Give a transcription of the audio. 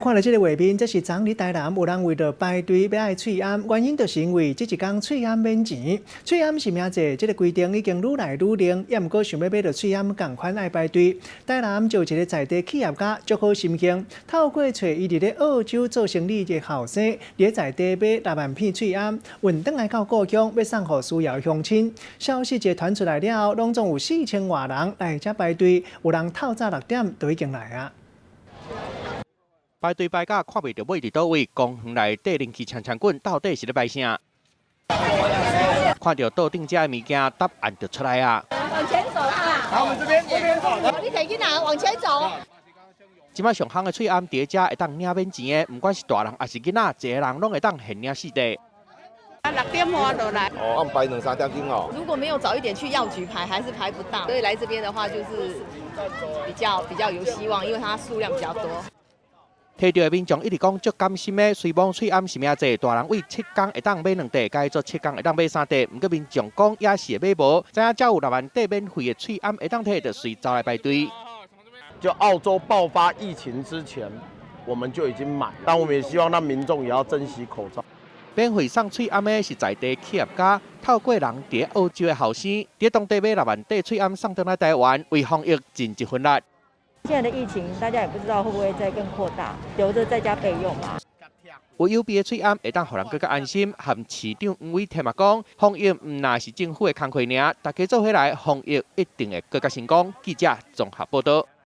看著這个畫面，這是昨昏佇台南有人為著排隊欲愛喙罨，原因就是因為這一工喙罨免錢。喙罨實名制，這个規定已經愈來愈靈，也毋過想欲買著喙罨仝款愛排隊。台南就有一个在地企業家足好心胸，透過揣伊佇咧澳洲做生理的後生，佇咧在地買六萬片喙罨，運轉來到故鄉，欲送予需要的鄉親。消息一傳出來了後，攏總有四千外人來遮排隊，有人透早六點就已經來啊。排隊排甲看袂著尾佇佗位，公園內底人氣沖沖滾，到底是咧排啥？看著桌頂遮的物件，答案就出來啊！往前走啊！好，我們這邊，這邊。你提囡仔往前走。這擺上夯的喙罨，佇遮會當領免錢的，毋管是大人抑是囡仔，一个人攏會當現領四塊。啊，6點外就來。哦，按排兩三點鐘哦。如果沒有早一點去藥局排，還是排不到。所以來這邊的話，就是比較有希望，因為它數量比較多。提著的民眾一直講足甘心的，雖罔喙罨實名制，大人為七工會當買兩塊，改做七工會當買三塊。毋過民眾講也是會買無，知影遮有六萬塊免費的喙罨會當提，就隨走來排隊。就澳洲爆發疫情之前，我們就已經買，但我們也希望讓民眾也要珍惜口罩。免費送喙罨的是在地企業家，透過人佇澳洲的後生，佇當地買六萬塊喙罨送轉來台灣，為防疫盡一份力。現在的疫情，大家也不知道會不會再更擴大，留着在家備用嘛。有有備的喙罨會當予人閣較安心。和市長黃偉哲嘛講，防疫毋但是政府的工課爾，大家做伙來防疫一定會閣較成功。記者綜合報導。